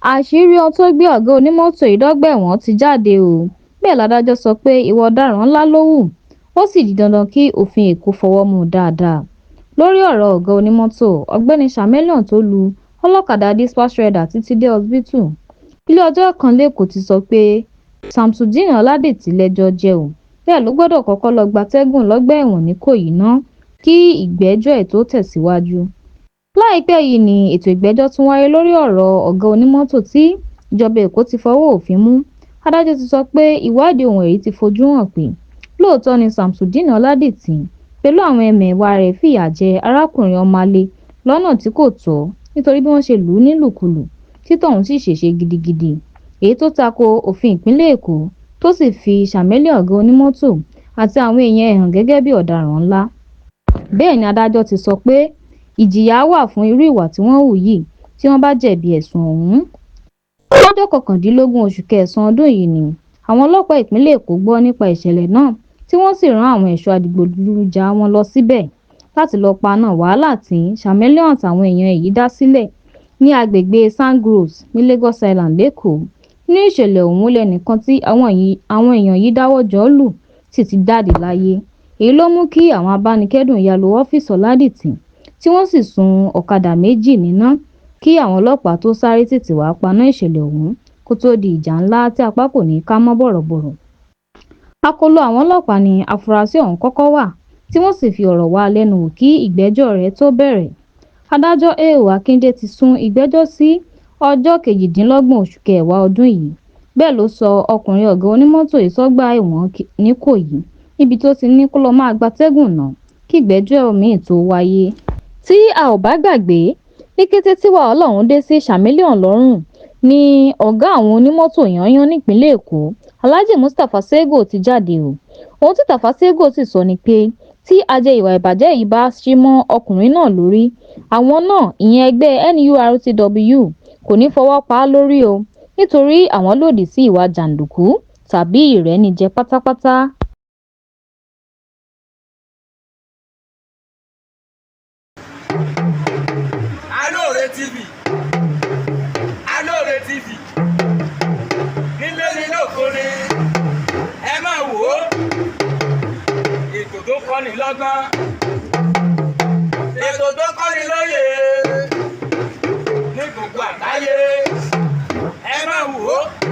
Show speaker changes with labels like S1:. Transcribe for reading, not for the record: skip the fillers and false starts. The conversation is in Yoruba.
S1: Àṣírí ohun tó gbé ọ̀gá onímọ́tò yìí dọ́gbà ẹ̀wọ̀n ti jáde ó, bẹ́ẹ̀ làdájọ́ sọ pé ìwà ọ̀daràn ńlá ló hù, ó sì di dandan kí òfin Èkó fọwọ́ mú un dáadáa. Lórí ọ̀rọ̀ ọ̀gá onímọ́tò Ọ̀gbẹ́ni Chameleone tó lu ọlọ́kadà Dispatch Rider títí dé ọsibítù, ilé-ẹjọ́ kan lẹ́kọ̀ọ́ ti sọ pé Samsudeen Ọládítì lẹ́jọ́ jẹ́ ò, bẹ́ẹ̀ ló gbọdọ̀ kọ́kọ́ lọ́ọ́ gbatẹ́gùn lọ́gbà ẹ̀wọ̀n nìkòyí ná kí ìgbẹ́jọ́ ẹ̀ tóó tẹ̀síwájú. Láìpẹ́ yìí ni ètò ìgbẹ́jọ́ tún wáyé lórí ọ̀rọ̀ ọ̀gá onímọ́tò tí ìjọba Èkó ti fọwọ́ òfin mú. Adájọ́ ti sọ pé ìwádìí ohun ẹ̀rí ti fojú hàn pé lóòótọ́ ni Samsudeen Ọládítì pẹ̀lú àwọn ẹmẹ̀wà rẹ̀ fìyà jẹ arákùnrin Ọmálẹ̀ lọ́nà tí kò tọ́ nítorí bí wọ́n ṣe lù ú nílùkulù tí tọ̀hún sì ṣèṣe gidigidi, èyí tó tako òfin ìpínlẹ̀ Èkó tó sì fi Chameleone, ọ̀gá onímọ́tò àti àwọn èèyàn ẹ̀ hàn gẹ́gẹ́ bí ọ̀daràn ńlá. Bẹ́ẹ̀ ni adájọ́ ti sọ pé ìjìyà wà fún irú ìwà tí wọ́n hù yìí tí wọ́n bá jẹ̀bi ẹ̀sùn ọ̀hún. Lọ́jọ́ 19 oṣù kẹsàn-án ọdún yìí ni àwọn ọlọ́pàá ìpínlẹ̀ Èkó gbọ́ nípa ìṣẹ̀lẹ̀ náà tí wọ́n sì rán àwọn ẹ̀ṣọ́ adìgbòlùjà wọn lọ síbẹ̀ láti lọ́ọ́ paná wàhálà tí Chameleone àtàwọn èèyàn ẹ̀ yìí dá sílẹ̀ ní agbègbè Sandgroves ní Lagos Island lẹ́kọ̀ọ́. Nínú ìṣẹ̀lẹ̀ ọ̀hún lẹ́nìkan tí àwọn èèyàn yìí dáwọ́ jọ lù sì ti jáde láyé. Èyí ló mú kí àwọn abánikẹ́dùn ya lu ọ́fíìsì Ọládìtì tí wọ́n sì sun ọ̀kadà méjì níná kí àwọn ọlọ́pàá tóó sáré tètè wàá paná ìṣẹ̀lẹ̀ ọ̀hún kó tóó di ìjà ńlá tí apá kò ní í ká mọ́ bọ̀rọ̀bọ̀rọ̀. Akóló àwọn ọlọ́pàá ní àfúrásì ọ̀hún kọ́kọ́ wà tí wọ́n sì fi ọ̀rọ̀ wá a lẹ́nu wò kí ìgbẹ́jọ́ rẹ̀ tóó bẹ̀rẹ̀. Adájọ́ A.O Akinde ti sún ìgbẹ́jọ́ sí ọjọ́ 28 oṣù kẹwàá ọdún yìí. Bẹ́ẹ̀ ló sọ ọkùnrin ọ̀gá onímọ́tò yìí sọ́gbà ẹ̀wọ̀n nìkòyí níbi tó ti ní kó lọ́ọ́ máa gbatẹ́gùn ná kí ìgbẹ́jọ́ miín tóó wáyé. Tí a ò bá gbàgbé, ní kété tí wàhálà ọ̀hún dé sí Chameleone lọ́rùn ni ọ̀gá àwọn onímọ́tò yányán nípìnlẹ̀ Èkó Alhaji Mustapha Sego ti jáde o. Ohun tí Tafa Sego sì sọ ni pé tí àjẹ́ ìwà ìbàjẹ́ yìí bá ṣí mọ́ ọkùnrin náà lórí, àwọn náà, ìyẹn ẹgbẹ́ NURTW, kò ní fọwọ́ pa á lórí o nítorí àwọn lòdì sí ìwà jàǹdùkú tàbí ìrẹ́nijẹ pátápátá.
S2: Alóore TV, Alóore TV, nílé ní lóko ni ẹ máa wò ó, ètò tó kọ́ni lọ́gbọ́n, ètò tó kọ́ni lóye ní gbogbo àgbáyé, ẹ máa wò ó.